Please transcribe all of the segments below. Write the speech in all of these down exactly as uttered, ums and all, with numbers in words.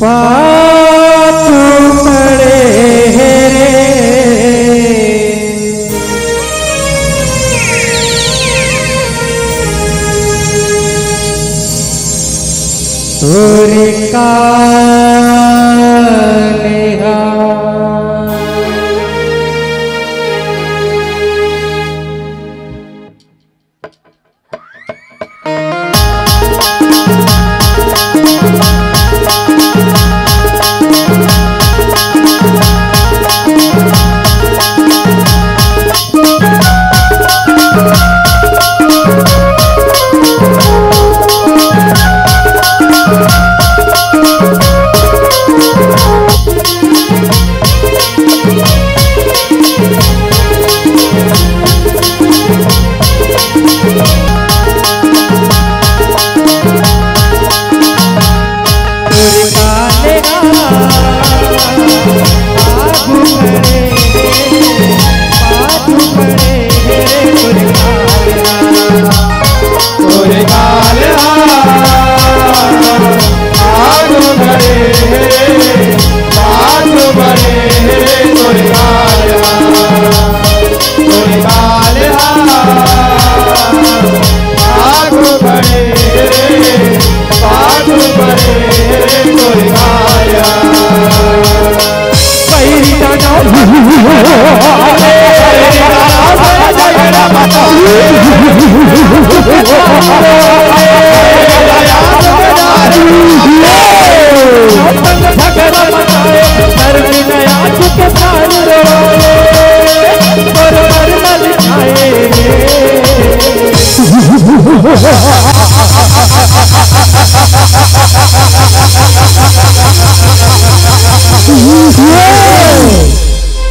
पाछू पड़े हे रे तोर कालिहा।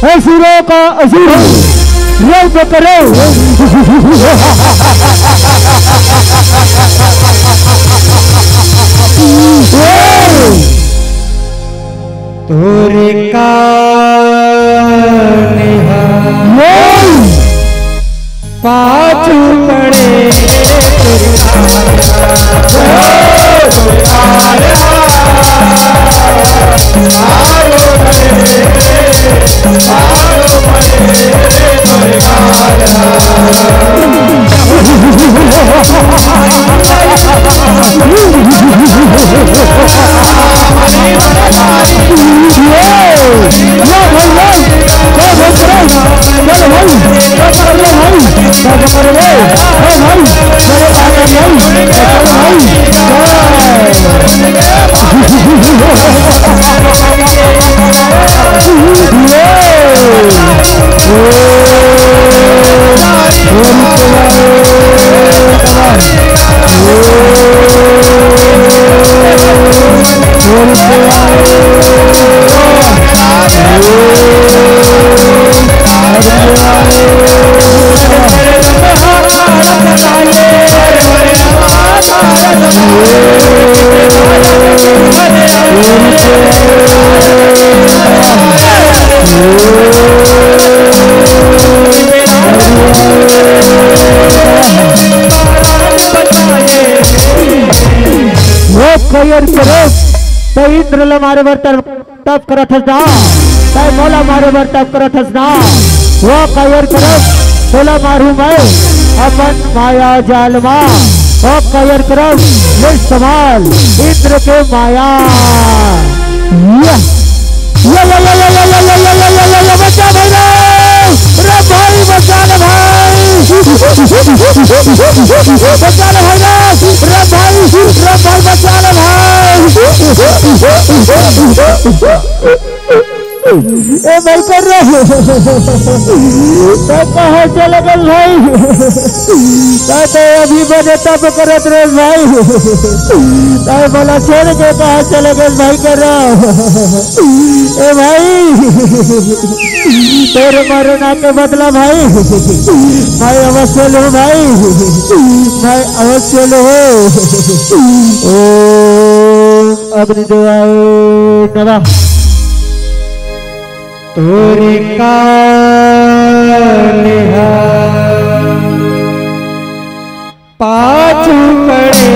असुरों का असुर, रौद्र करो। तोरे कान पाछू पड़े। वो कयर करे तो इंद्र ल मारे बर तर-, तप करत हस ना, तै मोला मारे बर तप करत हस ना। वो कयर करब तोला मारू मैं अपन माया जाल मा। वो कयर करब ले संभाल इंद्र के माया। या, या, या, बचा भाई रे। रे भाई, बचा ले भाई। बचा ले भाई रे। रे भाई, रे भाई, बचा ले भाई। ए भाई कर रे। तै कहाँ चले गए भाई? तै तो अभी बने तप करत रे भाई। तै बोला छोड़ के कहाँ चले गए भाई कर रे। ए भाई, तोर मरना के बदला भाई, मैं अवश्य लूँ भाई, मैं अवश्य लूँ। ओम अग्निदेवाय नमः। तोर कालिहा पाछू पड़े।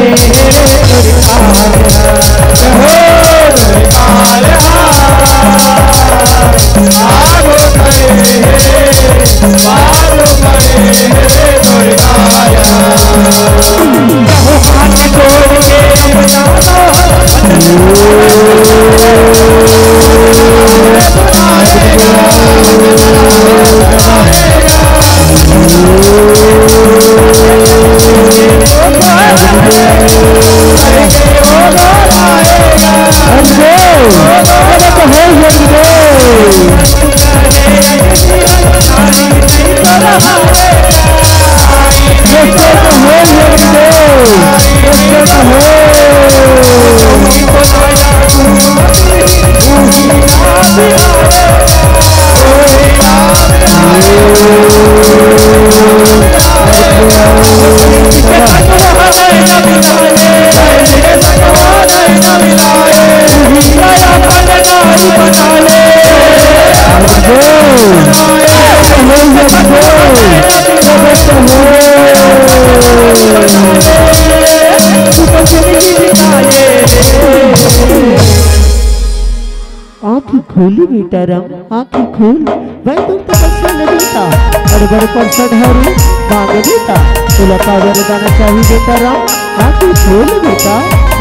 आँखी खोली बेटा राम, आँखी खोल। मैं तुम तपस्या न बेटा, बड़ बड़ परसद हरू मांग बेटा, तुला का वरदान चाही बेटा राम, आँखी खोल बेटा,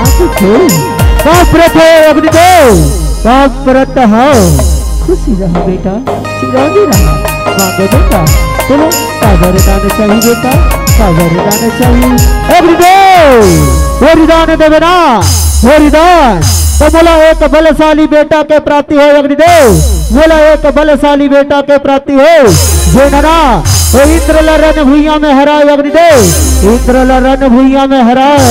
आँखी खोल। बाप प्रत है अग्निदेव, बाप प्रत है। खुशी रहा बेटा, चिरंजी रहा। मांग बेटा, तुला का वरदान चाही बेटा, का वरदान चाही? अग्निदेव, वरदान देवे ना, वरदान। तो मोला एक बलशाली बेटा के प्राप्ति हो अग्निदेव, मोला एक बलशाली बेटा के प्राप्ति हो। जे नना, ओ इंद्र ला रण भुइयां में हराए अग्निदेव, इंद्र ला रण भुइयां में हराए।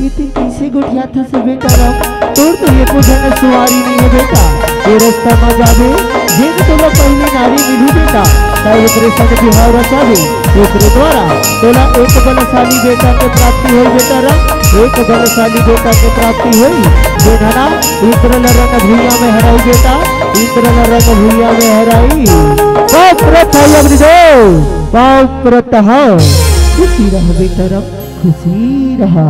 इतनी कैसे गोठियाथस बेटा राम, तोर तो एको झन सुवारी नइ हे बेटा। ये रस्ता म जाबे, जेन तोला पहिली नारी मिलही बेटा, त एकरे संग बिहाव रचाबे, एकरे द्वारा तोला एक बलशाली बेटा के प्राप्ति होई बेटा राम, एक बलशाली बेटा के प्राप्ति होई। जेन ह ना इंद्र ल रण भुइयां में हराई बेटा, इंद्र ल रण भुइयां में हराई। बाप प्रत है अग्निदेव, बाप प्रत है। खुशी रह बेटा राम, खुशी रहा।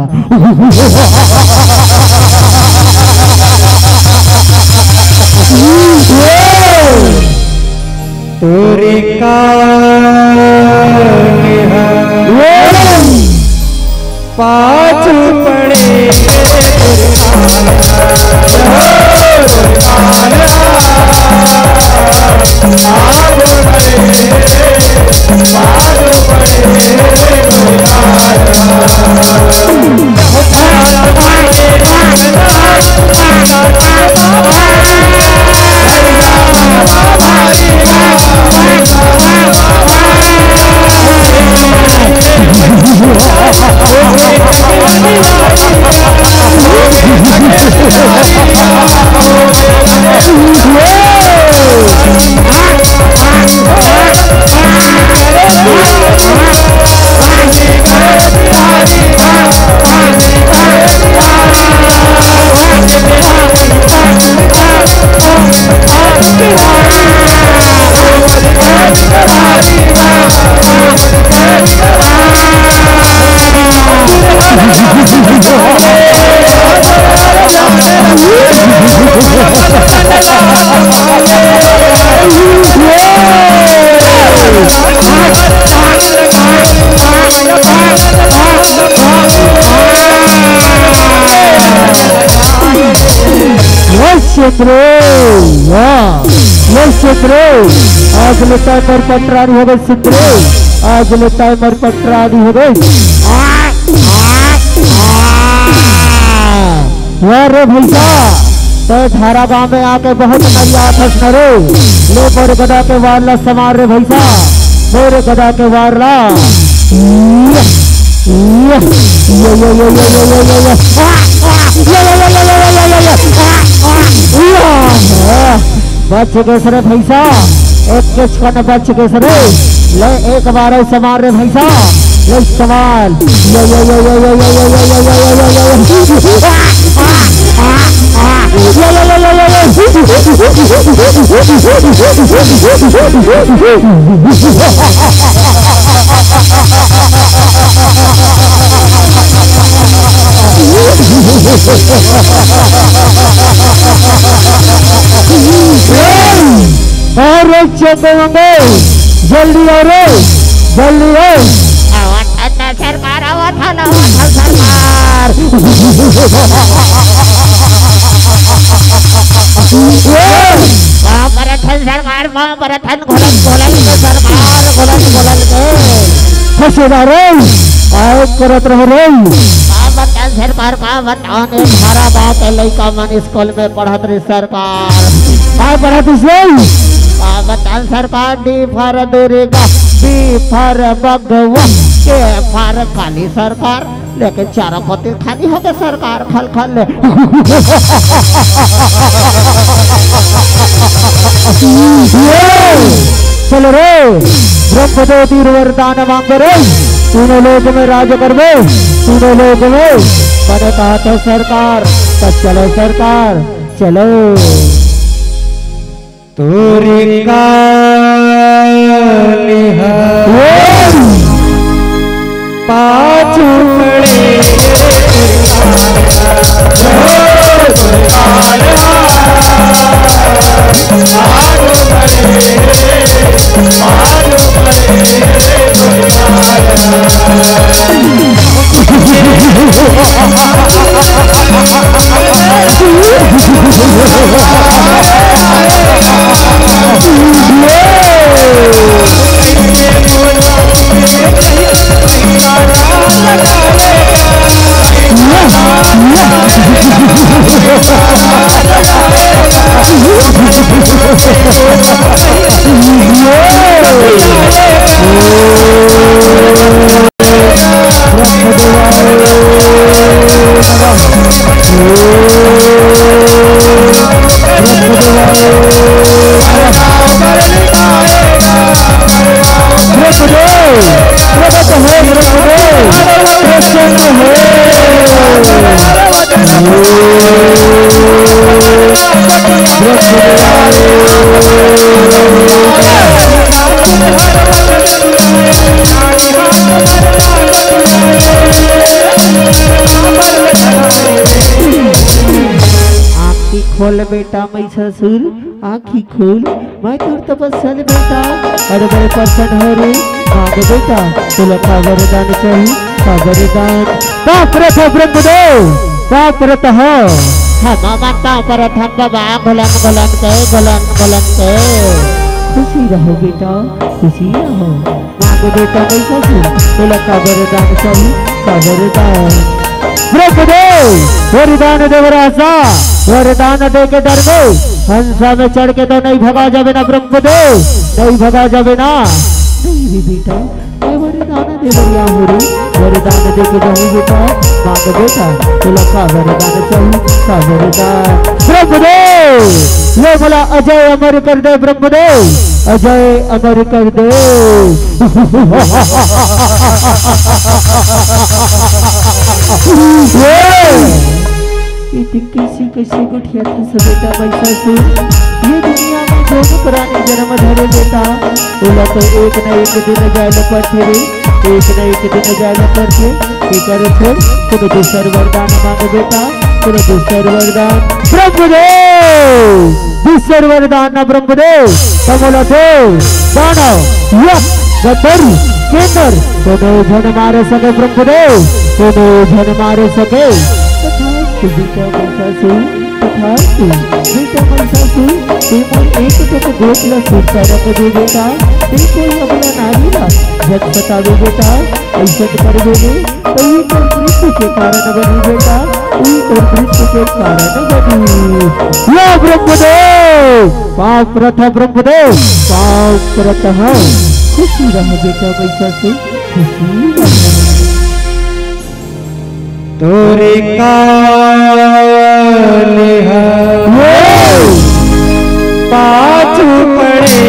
तोरी का पाछू पड़े। वाह चंद्रो, वाह, वाह चंद्रो, आज ले तैं मोर पटरानी हो गई चंद्रो, आज ले तैं मोर पटरानी हो गई। वाह रे भैया, तैं धारा गांव में आके बहुत मरिया फंस रे। ले मोर गदा के वार ला समार रे भैया, मोर गदा के वार ला। ये, ये, ये, ये। बच गे रे भैया, एक के छन बच गे रे। ले एक बार अउ समार रे भैया, ले समार। ये, ये, ये। चंदे मंगे, जल्दी आओ रे, जल्दी आओ। आवत हन सरकार, आवत हन, आवत हन सरकार। पाँव परत हन सरकार, पाँव परत हन, घोलल, घोलल के सरकार, घोलल, घोलल के। फसेदार रे, पाँव परत रहो रे। का बतान सरकार, का बतान, एक हरा बात है, लइका मन स्कूल में पढ़त रहे सरकार। का पढ़त रहे? का बतान सरकार, D for Durga, B for Bagwan, K for काली सरकार, लेकिन चारा पत्ती खाली होके सरकार खल खल ले। चलो रे, ब्रह्मदेव तीर वरदान मांगो रे, तीनों लोक में राज करबे, तीनों लोक में। मने कहा तो सरकार, तो चलो सरकार, चलो। तोरी कालिहा पाछू पड़े। आँखी खोल बेटा महिषासुर, आँखी खोल। मैं तोर तपस्या ले बेटा, बड़े बड़े प्रसन्न हो रे। मांग बेटा, तोला का वरदान चाही, का वरदान? बाप रे था ब्रह्मदेव, बाप रे था। हम माता पर था बाबा, गुलाम गुलाम के, गुलाम गुलाम के। खुशी रहो बेटा, खुशी रहो। मांग बेटा महिषासुर, तोला का वरदान चाही, का वरदान? ब्रह्मदेव, वरदान देव राजा, वरदान दे के डर गए, हंसा में चढ़ के तो नहीं भगा जावे ना ब्रह्मदेव, नहीं भगा जावे ना। नहीं रे बेटा, मैं वरदान दे बरिया हो रे, वरदान दे के जाऊं बेटा, मांग बेटा, तोला का वरदान चाही, का वरदान? ब्रह्मदेव, ले बोला अजय अमर कर दे ब्रह्मदेव, अजय अमर कर दे। ये दिन कैसी कैसी गोठिया था सब बेटा महिषासुर। ये दुनिया में जो भी प्राणी जन्म धरे बेटा, ओला तो एक न एक दिन जाए ल पड़थे रे, एक न एक दिन जाए ल पड़थे। एकर छोड़ कोनो दूसर वरदान मांग बेटा, कोनो दूसर वरदान। ब्रह्मदेव, दूसर वरदान ना ब्रह्मदेव, कमल देव, दानव, यक्ष, गंधर्व, किन्नर, कोनो झन मारे सके ब्रह्मदेव, कोनो झन मारे सके। तथास्तु बेटा महिषासुर, तथास्तु बेटा महिषासुर, ते मोर एक टुक गोठ ल सुरता रख दे बेटा, ते कोई अबला नारी ला झन सतावे बेटा, अइसन करबे रे, त उही तोर मृत्यु के कारण बनही बेटा, उही तोर मृत्यु के कारण बनही। या ब्रह्मदेव, पाँव परत हँव ब्रह्मदेव, पाँव परत हँव। खुशी रह बेटा, महिषासुर, खुशी रह। तोरे काल ह पाछू पड़े।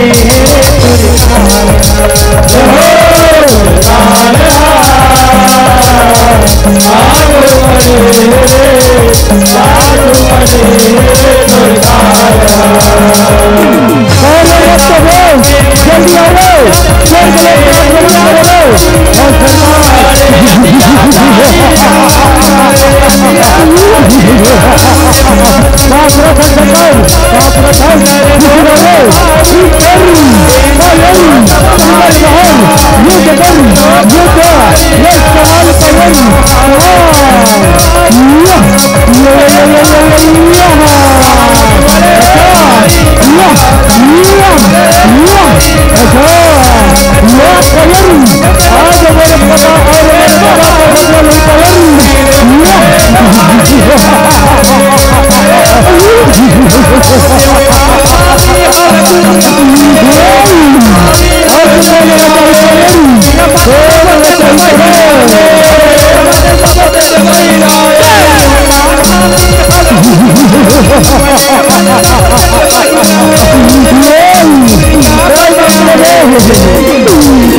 जल्दी आओ, जल्दी आओ।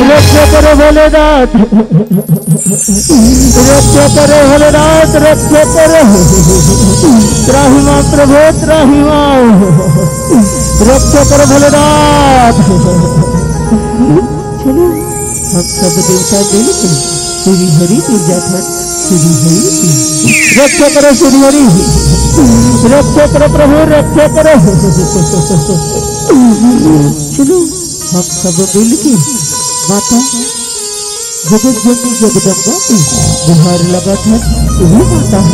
रक्षा करो भोलेनाथ, रक्षा करो भोलेनाथ, रक्षा करो। त्राहि मां प्रभो, त्राहि मां। रक्षा करो भोलेनाथ। चलो, हम सब देवता मिलके श्री हरि के जाथन, श्री हरि के। रक्षा करो श्री हरि, रक्षा करो प्रभु, रक्षा करो। चलो, हम सब मिलके माता जगत जननी जगदम्बा के गुहार लगाथन। उही माता ह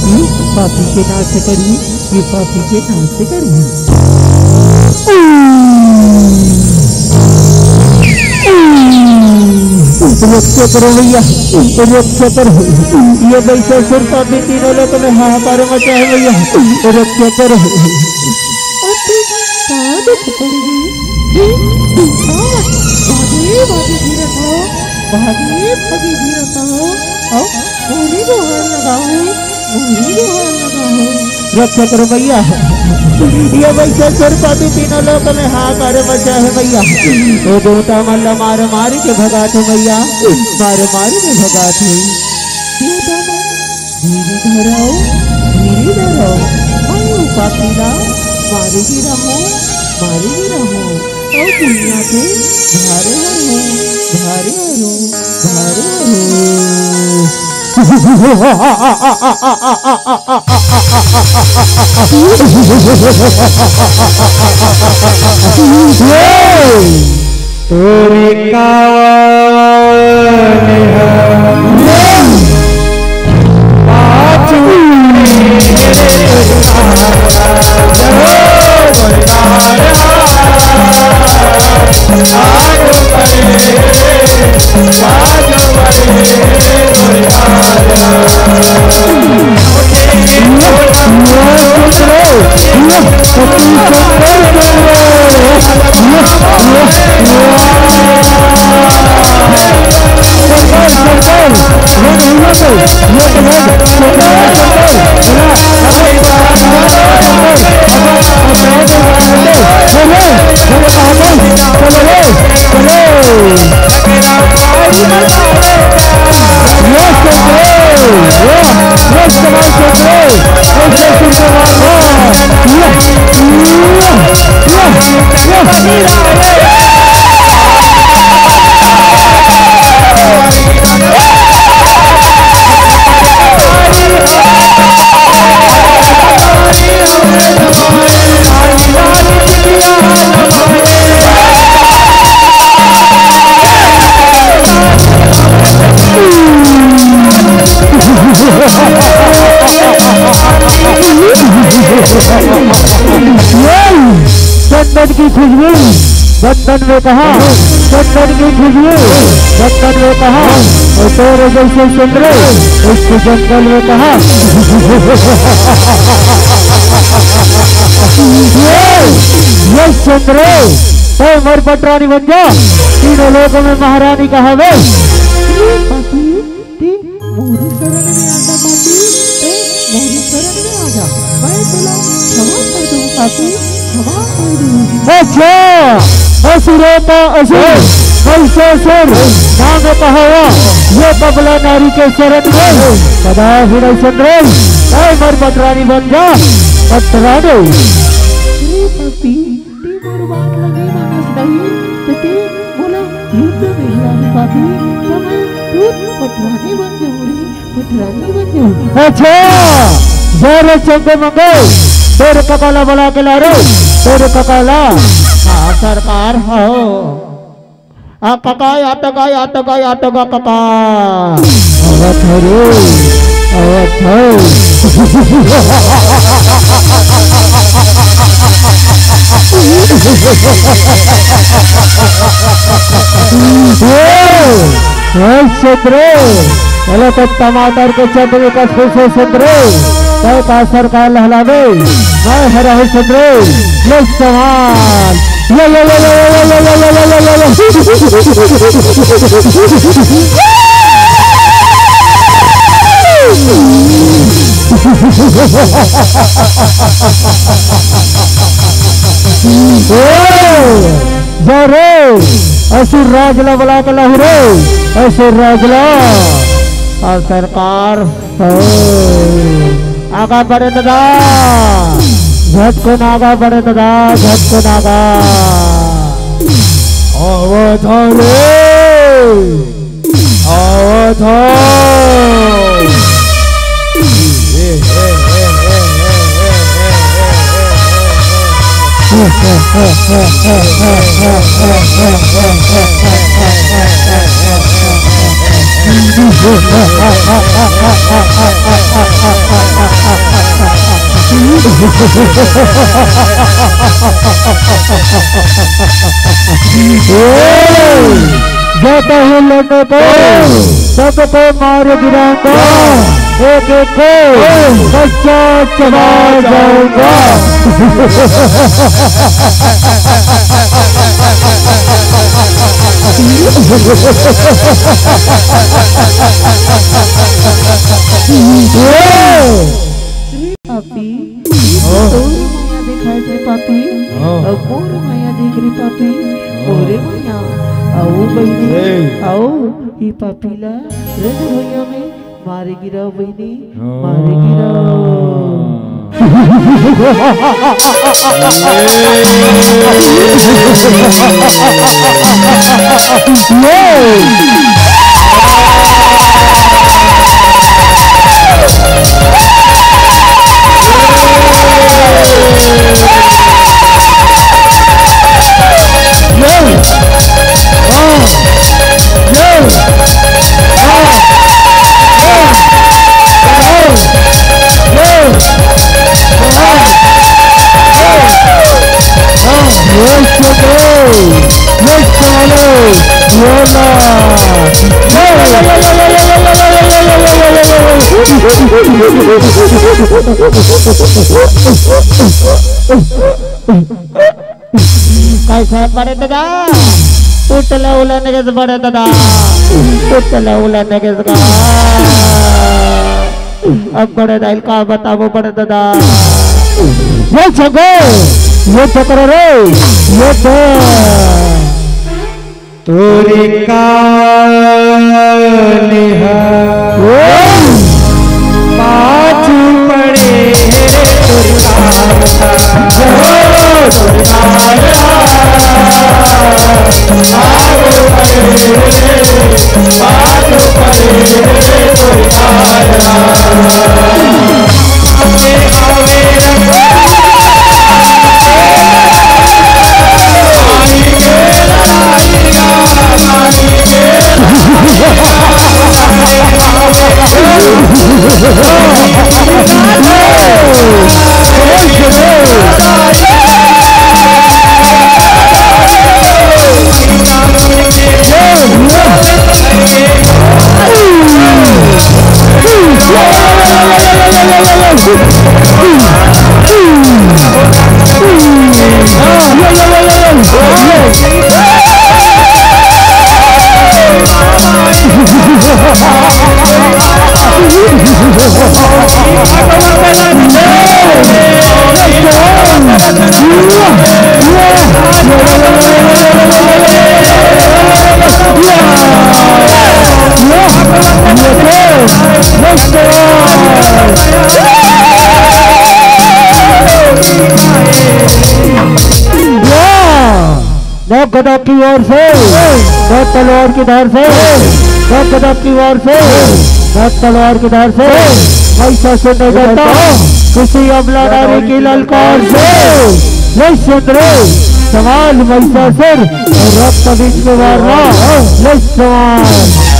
ये पापी के नाश करही, ये पापी के नाश करही। रक्षा करो भैया, रक्षा करो। ये वैशासुर पापी तीनों लोक में हाहाकार मचा है भैया, रक्षा करो। अति का दुख पड़ गई। हे दुर्गा, भागे भागे गिरत हो, भागे भागे गिरत हो। आओ, मोरी गोहार लगाओ, मोरी गोहार लगाओ। रक्षा करो भैया, ये वैशासुर पापी तीनों लोक में हाहाकार मचा है भैया। ओ देवता मन ला मार मार के भगात हो भैया, मार मार के भगात हो। देवता मन धीरे धरो, धीरे धरो। अउ पापी ला मारे गिरा हो, मारे गिरा हो। अउ दुनिया के भारे हरो, भारे हरो, भारे हरो। तोरी कावन चंदन की खुशबू बंधन में कहा, चंदन की खुशबू बंधन में कहा, और तेरे जैसे चंद्र इस जंगल में कहा। ये, ये चंद्र, तय मर पटरानी बन जा, तीनों लोकों में महारानी कहावे। मोरी शरण में आजा पापी, ए, मोरी शरण में आजा। मैं तोला क्षमा कर दूं पापी, क्षमा कर दूं। अच्छा, असुरों का असुर, महिषासुर, नाम कहावा, ये बबला नारी के शरण में, सदा हृदय संग्रह, मैं मर पटरानी बन जा, पटरानी। हे पापी, ते मोर बात ल नइ मानस नहीं, त ते मोला युद्ध में हरा दे पाबे, त मैं खुद पटरानी बन जाऊं रे, पटरानी बन जाऊं। अच्छा, जा रे चंगे मंगे, तोर कका ला बला के ला रे, तोर कका ला। हाँ, सरकार हो। आ कका, या टका, या टका, या टका, कका। अवत हरे, अवत हरे। ए, ए, सुंदरे, चलो तो टमाटर के चटनी का खुशे सुंदरे, तय का सरकार लहलावे, मैं हरा हूँ सुंदरे, ये समान, ये, ये, ये, ये। जा रे, असुर राज ला बुला के लाहू रे, असुर राज ला। अउ सरकार, ओ, आगा बढ़े ददा, झटकुन आगा बढ़े ददा, झटकुन आगा। अवत हरे, अवत हरे। जाता है लड़ने को, सबको मार गिराऊंगा, एक एक को कच्चा चबा जाऊंगा। पापी, तोर मया देखाय रे पापी, हाँ। अउ मोर मया देख रे पापी, हाँ। मोरे मया, अउ बहिनी, ए। अउ ई पापी ला रंग भुइयां में मारे गिराव बहिनी, हाँ। मारे गिराव। कैसे बड़े दादा? उठले उले नगेस बड़े दादा, उठले उले नगेस का। अब बड़े दाइल का बताबो बड़े दादा। ये छगो, ये छकरो रे, ये तो। तोरे कालिहा पाछू पड़े हे रे तोरे कालिहा। पाछू पड़े हे रे, पाछू पड़े हे रे तोरे कालिहा। वाह! नौ गदा की ओर से, नौ तलवार की धार से, नौ गदा की ओर से, नौ तलवार की धार से, महिषासुर ने डरता, किसी अबला नारी की ललकार से। जय चंद्र, सवाल महिषासुर और रक्त बीज को मारना। ये सवाल।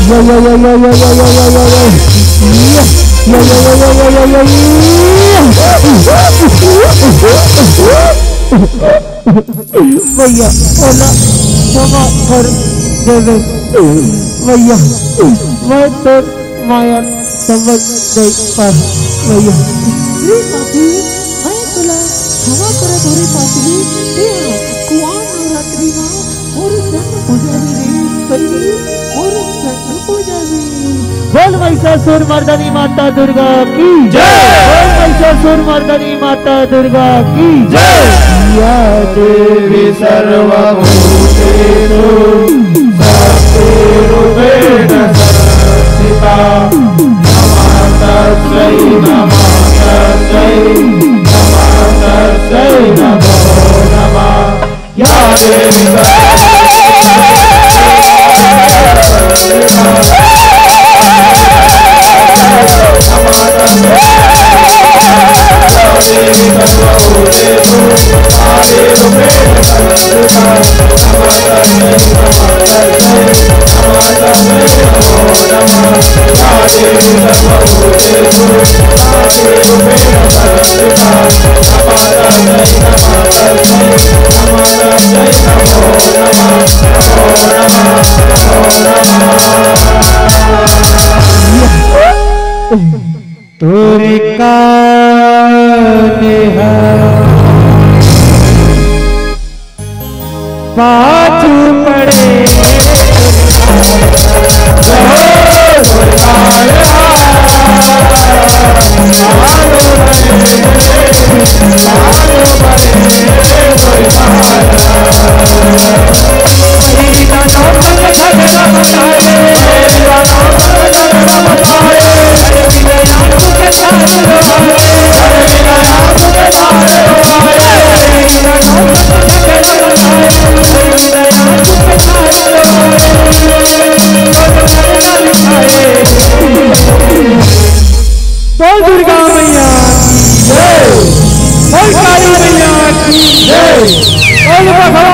ये, ये, ये, ये, ये, ये, ये, ये, ये, ये। ये, ये, ये, ये, ये, ये, ये, ये, ये। भैया, ओला क्षमा कर देवे। भैया, मैं तो माया समझ नहीं पा भैया। रे साथी, मैं तोला क्षमा करत हूँ रे साथी। तेहा कुआं नवरात्रि मा मोर संग पूजा भी रे, सही मोर संग पूजा भी। बोल महिषासुर मर्दनी माता दुर्गा की जय। बोल महिषासुर मर्दनी माता दुर्गा की जय। या देवी सर्वभूतेषु शक्तिरूपेण संस्थिता। नमः तस्मै, नमः तस्मै, नमः तस्मै नमो नमः। या देवी तोरे काने ह पाछू पड़े। बोल दुर्गा मैया की जय। बोल काली मैया की जय। बोल भगवान